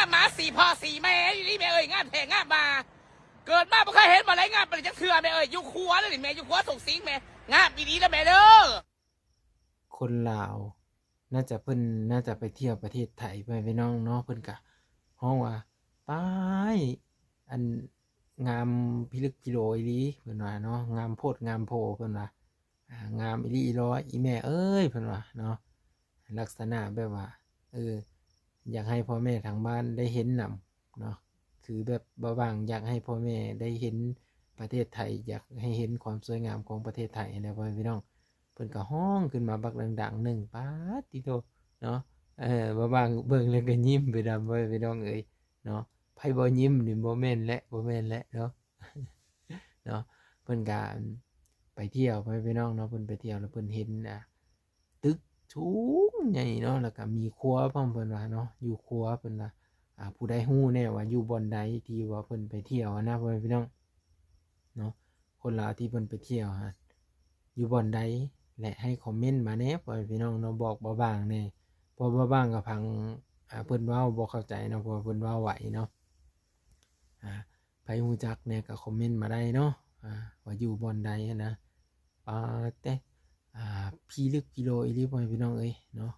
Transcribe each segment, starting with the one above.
ງາມໝາສີ່ພໍ່ສີ່ແມ່ອີ່ຫຼີແມ່ເອີຍ ງາມແທ້ງາມວ່າ ເກີດມາບໍ່ເຄີຍເຫັນບ່ອນໃດງາມປານນີ້ຈັກເທື່ອແມ່ເອີຍ ຢູ່ຂົວເດີນີ້ແມ່ ຢູ່ຂົວທົ່ງສິງແມ່ ງາມອີ່ຫຼີເດີແມ່ເດີ. ຄົນລາວ ໜ້າຈະ ເພິ່ນໜ້າຈະໄປທ່ຽວປະເທດໄທ ພໍ່ແມ່ພີ່ນ້ອງເນາະ ເພິ່ນກະຮ້ອງວ່າ ປ້າຍ ອັນ ງາມພິລຶກພິໂລອີ່ຫຼີ ເພິ່ນວ່າເນາະ ງາມໂພດງາມໂພ ເພິ່ນວ່າ ອ່າ ງາມອີ່ຫຼີອີ່ຫຼໍ ອີ່ແມ່ເອີຍ ເພິ່ນວ່າເນາະ ລັກສະນະແບບວ່າ ເອີ ຢາກໃຫ້ພໍ່ແມ່ທາງບ້ານໄດ້ເຫັນນຳເນາະ ຄືແບບບ່າວບາງຢາກໃຫ້ພໍ່ແມ່ໄດ້ເຫັນປະເທດໄທ ຢາກໃຫ້ເຫັນຄວາມສວຍງາມຂອງປະເທດໄທຫັ້ນແຫຼະ ພໍ່ແມ່ພີ່ນ້ອງ ເພິ່ນກໍຮ້ອງຂຶ້ນມາບັກດັງໆໜຶ່ງ ປາດຕິໂທເນາະ ເອີ ບ່າວບາງເບິ່ງແລ້ວກໍຍິ້ມໄປນຳ ພໍ່ແມ່ພີ່ນ້ອງເອີຍເນາະ ໃຜບໍ່ຍິ້ມນີ້ບໍ່ແມ່ນແຫຼະ ບໍ່ແມ່ນແຫຼະເນາະ ເນາະ ເພິ່ນກະໄປທ່ຽວ ພໍ່ແມ່ພີ່ນ້ອງເນາະ ເພິ່ນໄປທ່ຽວແລ້ວເພິ່ນເຫັນ ອ່າ ຕຶກສູງໃຫຍ່ເນາະ ແລ້ວກະມີຄົວພ້ອມ ເພິ່ນວ່າເນາະ ຢູ່ຄົວ ເພິ່ນວ່າ ອ່າ ຜູ້ໃດຮູ້ແດ່ວ່າຢູ່ບ່ອນໃດທີ່ວ່າເພິ່ນໄປທ່ຽວຫັ້ນນະ ພໍ່ແມ່ພີ່ນ້ອງເນາະ ຄົນລາວທີ່ເພິ່ນໄປທ່ຽວຫັ້ນ ຢູ່ບ່ອນໃດ ແລະ ໃຫ້ຄອມເມັນມາແດ່ ພໍ່ແມ່ພີ່ນ້ອງເນາະ ບອກບ່າວບາງແດ່ ເພາະບ່າວບາງກໍຟັງ ອ່າ ເພິ່ນເວົ້າບໍ່ເຂົ້າໃຈເນາະ ເພາະວ່າເພິ່ນເວົ້າໄວເນາະ ອ່າ ໃຜຮູ້ຈັກແດ່ກໍຄອມເມັນມາໄດ້ເນາະ ອ່າ ວ່າຢູ່ບ່ອນໃດຫັ້ນນະ ປາແຕ ອ່າ ພິລຶກພິໂລອີ່ຫຼີ ພໍ່ແມ່ພີ່ນ້ອງເອີຍເນາະ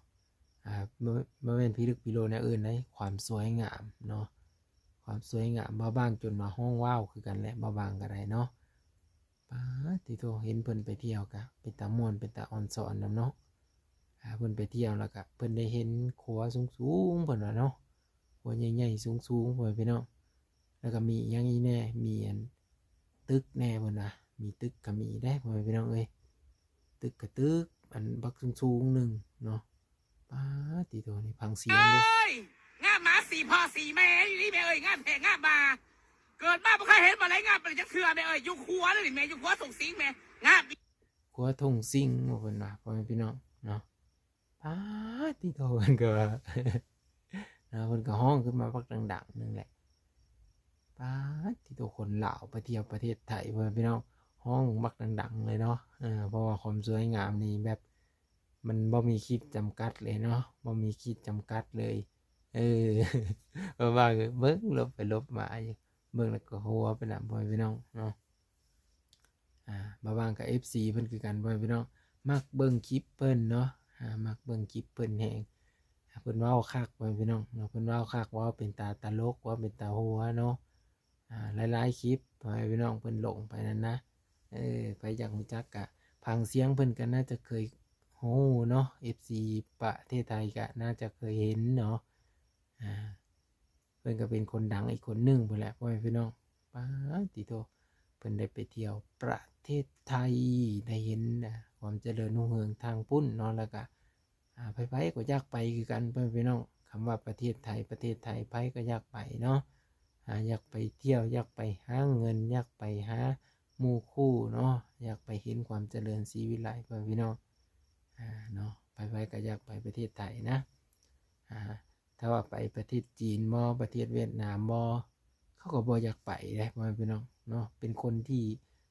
ອ່າ ບໍ່ ບໍ່ແມ່ນພິລຶກພິໂລແນວອື່ນໃດ ຄວາມສວຍງາມເນາະ ຄວາມສວຍງາມ ບ່າວບາງຈົນວ່າຮ້ອງວ້າວຄືກັນແຫຼະ ບ່າວບາງກໍໄດ້ເນາະ ປາດຕິໂທ ເຫັນເພິ່ນໄປທ່ຽວກະເປັນຕາມ່ວນ ເປັນຕາອອນຊອນນຳເນາະ ອ່າ ເພິ່ນໄປທ່ຽວແລ້ວກະເພິ່ນໄດ້ເຫັນຂົວສູງໆ ເພິ່ນວ່າເນາະ ຂົວໃຫຍ່ໆສູງໆ ພໍ່ແມ່ພີ່ນ້ອງ ແລ້ວກໍມີອີ່ຫຍັງອີກແດ່ ມີອັນຕຶກແດ່ ເພິ່ນວ່າ ມີຕຶກກໍມີເດ້ ພໍ່ແມ່ພີ່ນ້ອງເອີຍ ຕຶກກໍຕຶກ ອັນບັກສູງໆໜຶ່ງເນາະ ປາດຕິໂທ ນີ້ຟັງສຽງເດີ້ ເອີຍ ງາມໝາສີ່ພໍ່ສີ່ແມ່ອີ່ຫຼີແມ່ເອີຍ ງາມແທ້ງາມວ່າ ເກີດມາບໍ່ເຄີຍເຫັນບ່ອນໃດງາມປານນີ້ຈັກເທື່ອແມ່ເອີຍ ຢູ່ຂົວເດີນີ້ແມ່ ຢູ່ຂົວທົ່ງສິງແມ່ ງາມ ຂົວທົ່ງສິງ ເພິ່ນວ່າ ພໍ່ແມ່ພີ່ນ້ອງເນາະ ປາດຕິໂທ ເພິ່ນກໍວ່າ ເນາະ ເພິ່ນກໍຮ້ອງຂຶ້ນມາບັກດັງໆໜຶ່ງແຫຼະ ປາດຕິໂທ ຄົນລາວໄປທ່ຽວປະເທດໄທ ພໍ່ແມ່ພີ່ນ້ອງ ຮ້ອງບັກດັງໆເລີຍເນາະ ເອີ ເພາະວ່າຄວາມສວຍງາມນີ້ແບບ ມັນບໍ່ມີຂີດຈຳກັດເລີຍເນາະ ບໍ່ມີຂີດຈຳກັດເລີຍ ເອີ ເພາະວ່າເບິ່ງຫຼົບໄປຫຼົບມາຢູ່ ເບິ່ງແລ້ວກໍຫົວໄປນຳ ພໍ່ແມ່ພີ່ນ້ອງເນາະ ອ່າ ບ່າວບາງກັບເອັຟຊີເພິ່ນຄືກັນ ພໍ່ແມ່ພີ່ນ້ອງ ມັກເບິ່ງຄລິບເພິ່ນເນາະ ອ່າ ມັກເບິ່ງຄລິບເພິ່ນແຮງ ອ່າ ເພິ່ນເວົ້າຄັກ ພໍ່ແມ່ພີ່ນ້ອງເນາະ ເພິ່ນເວົ້າຄັກ ເວົ້າເປັນຕາຕະຫຼົກ ເວົ້າເປັນຕາຫົວເນາະ ອ່າ ຫຼາຍໆຄລິບ ພໍ່ແມ່ພີ່ນ້ອງເພິ່ນລົງໄປນັ້ນນະ ເອີ ໃຜຢາກຮູ້ຈັກກະຟັງສຽງເພິ່ນກໍໜ້າຈະເຄີຍຮູ້ເນາະ ເອັຟຊີປະເທດໄທກໍໜ້າຈະເຄີຍເຫັນເນາະ ອ່າ ເພິ່ນກໍເປັນຄົນດັງອີກຄົນໜຶ່ງພຸ້ນແຫຼະ ພໍ່ແມ່ພີ່ນ້ອງ ປາດຕິໂທ ເພິ່ນໄດ້ໄປທ່ຽວປະເທດໄທ ໄດ້ເຫັນ ອ່າ ຄວາມຈະເລີນຮຸ່ງເຮືອງທາງພຸ້ນເນາະ ແລ້ວກະ ອ່າ ໃຜໆກໍຢາກໄປຄືກັນ ພໍ່ແມ່ພີ່ນ້ອງ ຄຳວ່າປະເທດໄທ ປະເທດໄທ ໃຜກໍຢາກໄປເນາະ ອ່າ ຢາກໄປທ່ຽວ ຢາກໄປຫາເງິນ ຢາກໄປຫາໝູ່ຄູ່ເນາະ ຢາກໄປເຫັນຄວາມຈະເລີນສີວິໄລ ພໍ່ແມ່ພີ່ນ້ອງ ອ່າ ເນາະ ໃຜໆກໍຢາກໄປປະເທດໄທນະ ອ່າ ຖ້າວ່າໄປປະເທດຈີນບໍ ປະເທດຫວຽດນາມບໍ ເຂົາກໍບໍ່ຢາກໄປເດ້ ພໍ່ແມ່ພີ່ນ້ອງເນາະ ເປັນຄົນທີ່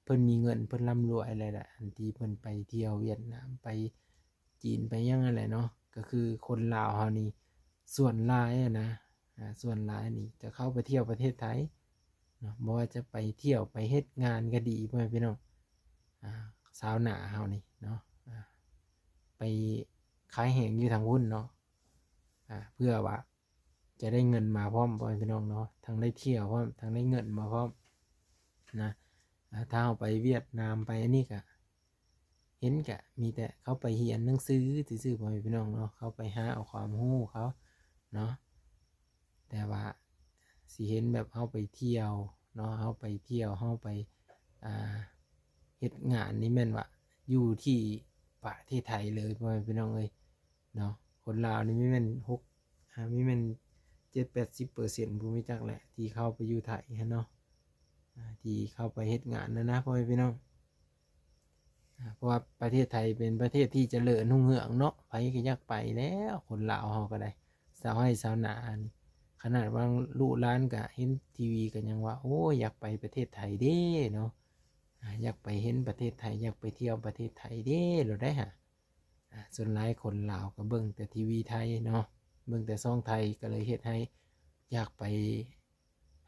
ເພິ່ນມີເງິນ ເພິ່ນລ່ຳລວຍແລ້ວລະ ອັນທີ່ເພິ່ນໄປທ່ຽວຫວຽດນາມ ໄປຈີນ ໄປຫຍັງຫັ້ນແຫຼະເນາະ ກໍຄືຄົນລາວເຮົານີ້ ສ່ວນຫຼາຍຫັ້ນນະ ອ່າ ສ່ວນຫຼາຍນີ້ຈະເຂົ້າໄປທ່ຽວປະເທດໄທເນາະ ບໍ່ວ່າຈະໄປທ່ຽວ ໄປເຮັດງານກໍດີ ພໍ່ແມ່ພີ່ນ້ອງ ອ່າ ຊາວນາເຮົານີ້ເນາະ ອ່າ ໄປຂາຍແຫ້ງຢູ່ທາງພຸ້ນເນາະ ອ່າ ເພື່ອວ່າ ຈະໄດ້ເງິນມາພ້ອມ ພໍ່ແມ່ພີ່ນ້ອງເນາະ ທັງໄດ້ທ່ຽວພ້ອມ ທັງໄດ້ເງິນມາພ້ອມນະ ອ່າ ຖ້າເຮົາໄປຫວຽດນາມ ໄປອັນນີ້ກະ ເຫັນກະມີແຕ່ເຂົາໄປຮຽນໜັງສືຊື່ໆ ພໍ່ແມ່ພີ່ນ້ອງເນາະ ເຂົາໄປຫາເອົາຄວາມຮູ້ເຂົາເນາະ ແຕ່ວ່າຊິເຫັນແບບເຮົາໄປທ່ຽວເນາະ ເຮົາໄປທ່ຽວ ເຮົາໄປ ອ່າ ເຮັດງານນີ້ແມ່ນວ່າຢູ່ທີ່ປະເທດໄທເລີຍ ພໍ່ແມ່ພີ່ນ້ອງເອີຍ ເນາະ ຄົນລາວນີ້ມີແມ່ນຫົກ ອ່າ ມີແມ່ນເຈັດແປດສິບເປີເຊັນ ບໍ່ຮູ້ຈັກແຫຼະ ທີ່ເຂົ້າໄປຢູ່ໄທຫັ້ນເນາະ ອ່າ ທີ່ເຂົ້າໄປເຮັດງານນັ້ນນະ ພໍ່ແມ່ພີ່ນ້ອງ ອ່າ ເພາະວ່າປະເທດໄທເປັນປະເທດທີ່ຈະເລີນຮຸ່ງເຮືອງເນາະ ໃຜກໍຢາກໄປແລ້ວ ຄົນລາວເຮົາກໍໄດ້ ຊາວໄຮ່ຊາວນານີ້ ຂະໜາດວ່າລູກຫຼານກໍເຫັນທີວີກໍຍັງວ່າ ໂອ້ຍ ຢາກໄປປະເທດໄທເດ້ເນາະ ອ່າ ຢາກໄປເຫັນປະເທດໄທ ຢາກໄປທ່ຽວປະເທດໄທເດ້ໂລດໄດ໋ຫາ ອ່າ ສ່ວນຫຼາຍຄົນລາວກໍເບິ່ງແຕ່ທີວີໄທເນາະ ເບິ່ງແຕ່ຊ່ອງໄທ ກໍເລີຍເຮັດໃຫ້ ຢາກໄປ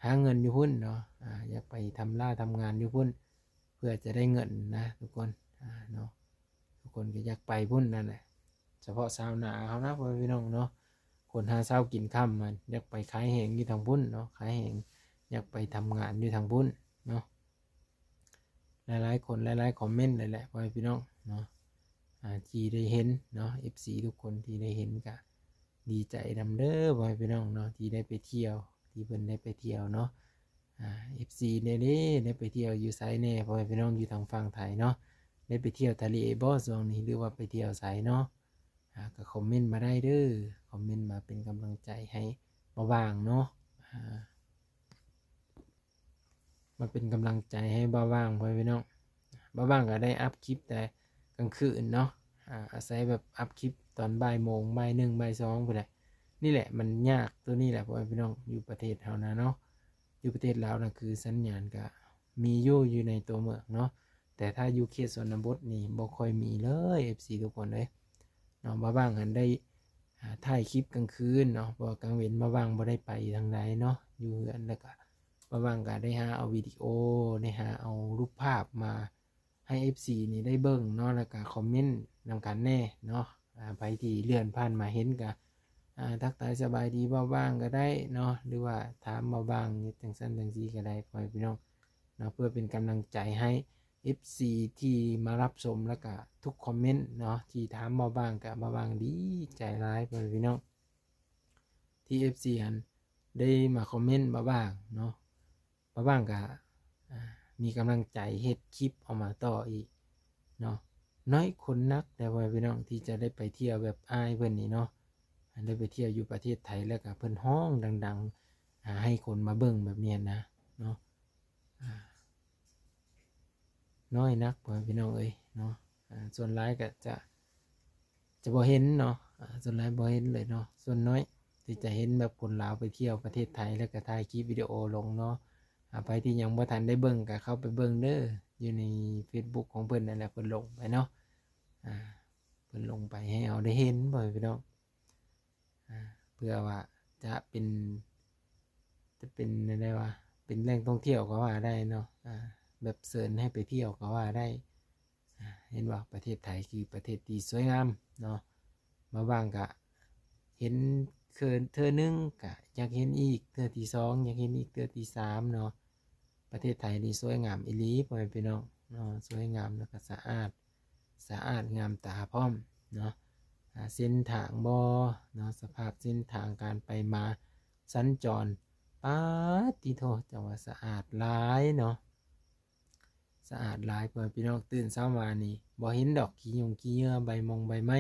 ຫາເງິນຢູ່ພຸ້ນເນາະ ອາ ຢາກໄປທຳລາທຳງານຢູ່ພຸ້ນ ເພື່ອຈະໄດ້ເງິນນະທຸກຄົນ ອາ ເນາະ ທຸກຄົນກໍຢາກໄປພຸ້ນນັ້ນແຫຼະ ສະເພາະຊາວນາເຮົານະ ພໍ່ແມ່ພີ່ນ້ອງເນາະ ຄົນຫາເຊົ້າກິນຄ່ຳ ມັນຢາກໄປຂາຍແຮງຢູ່ທາງພຸ້ນເນາະ ຂາຍແຮງ ຢາກໄປທຳງານຢູ່ທາງພຸ້ນເນາະ. ຫຼາຍໆຄົນ ຫຼາຍໆຄອມເມັນເລີຍແຫຼະ ພໍ່ແມ່ພີ່ນ້ອງເນາະ ອາ ທີ່ໄດ້ເຫັນເນາະ ເອັຟຊີ ທຸກຄົນທີ່ໄດ້ເຫັນກະດີໃຈນຳເດີ ພໍ່ແມ່ພີ່ນ້ອງເນາະ ທີ່ໄດ້ໄປທ່ຽວ ທີ່ເພິ່ນໄດ້ໄປທ່ຽວເນາະ ອາ ເອັຟຊີ ແດ່ເດ້ ໄດ້ໄປທ່ຽວຢູ່ໃສແດ່ ພໍ່ແມ່ພີ່ນ້ອງຢູ່ທາງຝັ່ງໄທເນາະ ໄດ້ໄປທ່ຽວທະເລບໍ່ຊ່ວງນີ້ ຫຼືວ່າໄປທ່ຽວໃສເນາະ ອາ ກໍຄອມເມັນມາໄດ້ເດີ ຄອມເມັນມາເປັນກຳລັງໃຈໃຫ້ບ່າວຫວ່າງເນາະ ອາ ມາເປັນກຳລັງໃຈໃຫ້ບ່າວຫວ່າງ ພໍ່ແມ່ພີ່ນ້ອງ ບ່າວຫວ່າງກໍໄດ້ອັບຄລິບແຕ່ກາງຄືນເນາະ ອາ ອາໄສແບບອັບຄລິບຕອນບ່າຍໂມງ ບ່າຍໜຶ່ງ ບ່າຍສອງພຸ້ນແຫຼະ ນີ້ແຫຼະມັນຍາກ ໂຕນີ້ແຫຼະ ພໍ່ແມ່ພີ່ນ້ອງ ຢູ່ປະເທດເຮົານະເນາະ ຢູ່ປະເທດລາວນະ ຄືສັນຍານກະມີຢູ່ ຢູ່ໃນຕົວເມືອງເນາະ ແຕ່ຖ້າຢູ່ເຂດຊົນນະບົດນີ້ບໍ່ຄ່ອຍມີເລີຍ ເອັຟຊີ ທຸກຄົນເອີຍເນາະ ບ່າວຫວ່າງຫັ້ນໄດ້ ອາ ຖ່າຍຄລິບກາງຄືນເນາະ ເພາະວ່າກາງເວັນບ່າວຫວ່າງບໍ່ໄດ້ໄປທາງໃດເນາະ ຢູ່ເຮືອນ ແລ້ວກະບ່າວຫວ່າງກະໄດ້ຫາເອົາວິດີໂອ ໄດ້ຫາເອົາຮູບພາບມາໃຫ້ ເອັຟຊີ ນີ້ໄດ້ເບິ່ງເນາະ ແລ້ວກະຄອມເມັນນຳກັນແດ່ເນາະ ອາ ໃຜທີ່ເລື່ອນຜ່ານມາເຫັນກະ ອາ ທັກທາຍສະບາຍດີບ່າວຫວ່າງກໍໄດ້ເນາະ ຫຼືວ່າຖາມບ່າວຫວ່າງຈັ່ງຊັ້ນຈັ່ງຊີ້ກໍໄດ້ ພໍ່ແມ່ພີ່ນ້ອງເນາະ ເພື່ອເປັນກຳລັງໃຈໃຫ້ ເອັຟຊີ ທີ່ມາຮັບຊົມ ແລ້ວກະທຸກຄອມເມັນເນາະ ທີ່ຖາມບ່າວຫວ່າງ ກະບ່າວຫວ່າງດີໃຈຫຼາຍ ພໍ່ແມ່ພີ່ນ້ອງ ທີ່ ເອັຟຊີ ຫັ້ນໄດ້ມາຄອມເມັນບ່າວຫວ່າງເນາະ ບ່າວຫວ່າງກະ ອາ ມີກຳລັງໃຈເຮັດຄລິບອອກມາຕໍ່ອີກເນາະ ນ້ອຍຄົນນັກແດ່ ພໍ່ແມ່ພີ່ນ້ອງ ທີ່ຈະໄດ້ໄປທ່ຽວແບບອ້າຍເພິ່ນນີ້ເນາະ ໄດ້ໄປທ່ຽວຢູ່ປະເທດໄທ ແລ້ວກະເພິ່ນຮ້ອງດັງໆ ອາ ໃຫ້ຄົນມາເບິ່ງແບບນີ້ນະເນາະ ອາ ນ້ອຍນັກ ພໍ່ແມ່ພີ່ນ້ອງເອີຍເນາະ ອາ ສ່ວນຫຼາຍກໍຈະ ຈະບໍ່ເຫັນເນາະ ອາ ສ່ວນຫຼາຍບໍ່ເຫັນເລີຍເນາະ ສ່ວນນ້ອຍທີ່ຈະເຫັນແບບຄົນລາວໄປທ່ຽວປະເທດໄທ ແລ້ວກໍຖ່າຍຄລິບວິດີໂອລົງເນາະ ອາ ໃຜທີ່ຍັງບໍ່ທັນໄດ້ເບິ່ງກໍເຂົ້າໄປເບິ່ງເດີ ຢູ່ໃນເຟສບຸກຂອງເພິ່ນນັ້ນແຫຼະ ເພິ່ນລົງໄປເນາະ ອາ ເພິ່ນລົງໄປໃຫ້ເຮົາໄດ້ເຫັນ ພໍ່ແມ່ພີ່ນ້ອງ ອາ ເພື່ອວ່າຈະເປັນ ຈະເປັນແນວໃດວະ ເປັນແຫຼ່ງທ່ອງທ່ຽວກໍວ່າໄດ້ເນາະ ອາ ແບບເຊີນໃຫ້ໄປທ່ຽວກໍວ່າໄດ້ ອາ ເຫັນບໍ່ ປະເທດໄທຄືປະເທດທີ່ສວຍງາມເນາະ ບ່າວຫວ່າງກະເຫັນເທື່ອໜຶ່ງກະຢາກເຫັນອີກ ເທື່ອທີສອງຢາກເຫັນອີກ ເທື່ອທີສາມເນາະ ປະເທດໄທນີ້ສວຍງາມອີ່ຫຼີ ພໍ່ແມ່ພີ່ນ້ອງເນາະ ສວຍງາມ ແລ້ວກໍສະອາດ ສະອາດງາມຕາພ້ອມເນາະ ອາ ເສັ້ນທາງບໍ່ເນາະ ສະພາບເສັ້ນທາງການໄປມາສັນຈອນ ປາດຕິໂທ ຈັ່ງວ່າສະອາດຫຼາຍເນາະ ສະອາດຫຼາຍ ພໍ່ແມ່ພີ່ນ້ອງ ຕື່ນເຊົ້າມານີ້ບໍ່ເຫັນດອກຂີ້ຫຍົງຂີ້ເຫຍື້ອ ໃບໝົງໃບໄມ້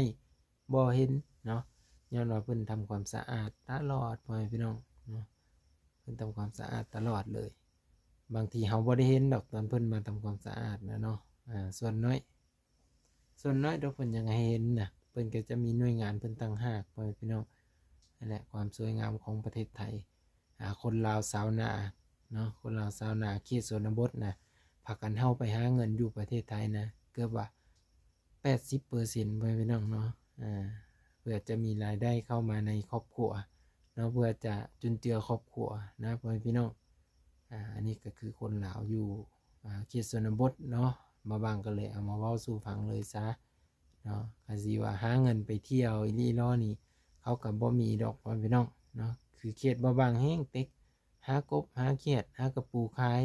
ບໍ່ເຫັນເນາະ ຍ້ອນວ່າເພິ່ນທຳຄວາມສະອາດຕະຫຼອດ ພໍ່ແມ່ພີ່ນ້ອງເນາະ ເພິ່ນທຳຄວາມສະອາດຕະຫຼອດເລີຍ ບາງທີເຮົາບໍ່ໄດ້ເຫັນດອກ ຕອນເພິ່ນມາທຳຄວາມສະອາດນະເນາະ ອາ ສ່ວນນ້ອຍ ສ່ວນນ້ອຍດອກເພິ່ນຍັງໃຫ້ເຫັນນະ ເພິ່ນກໍຈະມີໜ່ວຍງານເພິ່ນຕ່າງຫາກ ພໍ່ແມ່ພີ່ນ້ອງ ນັ້ນແຫຼະ ຄວາມສວຍງາມຂອງປະເທດໄທ ອາ ຄົນລາວຊາວນາເນາະ ຄົນລາວຊາວນາເຂດຊົນນະບົດນະ ພາກັນເຮົາໄປຫາເງິນຢູ່ປະເທດໄທນະ ເກືອບວ່າ ແປດສິບເປີເຊັນ ພໍ່ແມ່ພີ່ນ້ອງເນາະ ເພື່ອຈະມີລາຍໄດ້ເຂົ້າມາໃນຄອບຄົວເນາະ ເພື່ອຈະຈຸນເຈືອຄອບຄົວນະ ພໍ່ແມ່ພີ່ນ້ອງ ອາ ອັນນີ້ກໍຄືຄົນລາວຢູ່ ອາ ເຂດຊົນນະບົດເນາະ ບ່າວຫວ່າງກໍເລີຍເອົາມາເວົ້າສູ່ຟັງເລີຍຊະເນາະ ກໍຊິວ່າຫາເງິນໄປທ່ຽວອີ່ຫຼີລໍນີ້ ເຂົາກໍບໍ່ມີດອກ ພໍ່ແມ່ພີ່ນ້ອງເນາະ ຄືເຂດບ່າວຫວ່າງແຮງເຕັກ ຫາກົບຫາຂຽດ ຫາກະປູຂາຍ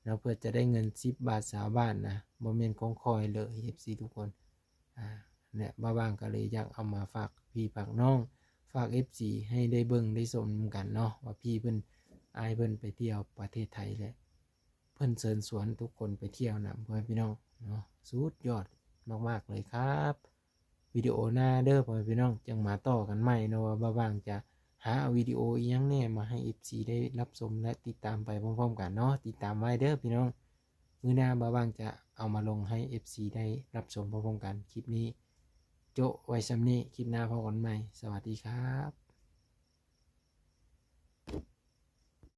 ເນາະ ເພື່ອຈະໄດ້ເງິນສິບບາດ ຊາວບາດນະ ບໍ່ແມ່ນຂອງຂ້ອຍເລີຍ ເອັຟຊີ ທຸກຄົນ ອາ ແລະ ບ່າວຫວ່າງກໍເລີຍຢາກເອົາມາຝາກພີ່ຝາກນ້ອງ ຝາກ ເອັຟຊີ ໃຫ້ໄດ້ເບິ່ງໄດ້ຊົມນຳກັນເນາະ ວ່າພີ່ເພິ່ນ ອ້າຍເພິ່ນໄປທ່ຽວປະເທດໄທ ແລະ ເພິ່ນເຊີນຊວນທຸກຄົນໄປທ່ຽວນຳ ພໍ່ແມ່ພີ່ນ້ອງເນາະ ສຸດຍອດມາກໆເລີຍຄັບ. ວິດີໂອໜ້າເດີ ພໍ່ແມ່ພີ່ນ້ອງ ຈັ່ງມາຕໍ່ກັນໃໝ່ເນາະ ວ່າບ່າວຫວ່າງຈະຫາເອົາວິດີໂອອີ່ຫຍັງແດ່ມາໃຫ້ ເອັຟຊີ ໄດ້ຮັບຊົມ ແລະ ຕິດຕາມໄປພ້ອມໆກັນເນາະ ຕິດຕາມໄວ້ເດີພີ່ນ້ອງ ມື້ໜ້າບ່າວຫວ່າງຈະເອົາມາລົງໃຫ້ ເອັຟຊີ ໄດ້ຮັບຊົມພ້ອມໆກັນ ຄລິບນີ້ໂຈະໄວ້ຊ່ຳນີ້ ຄລິບໜ້າພໍ້ກັນໃໝ່ ສະຫວັດດີຄັບ.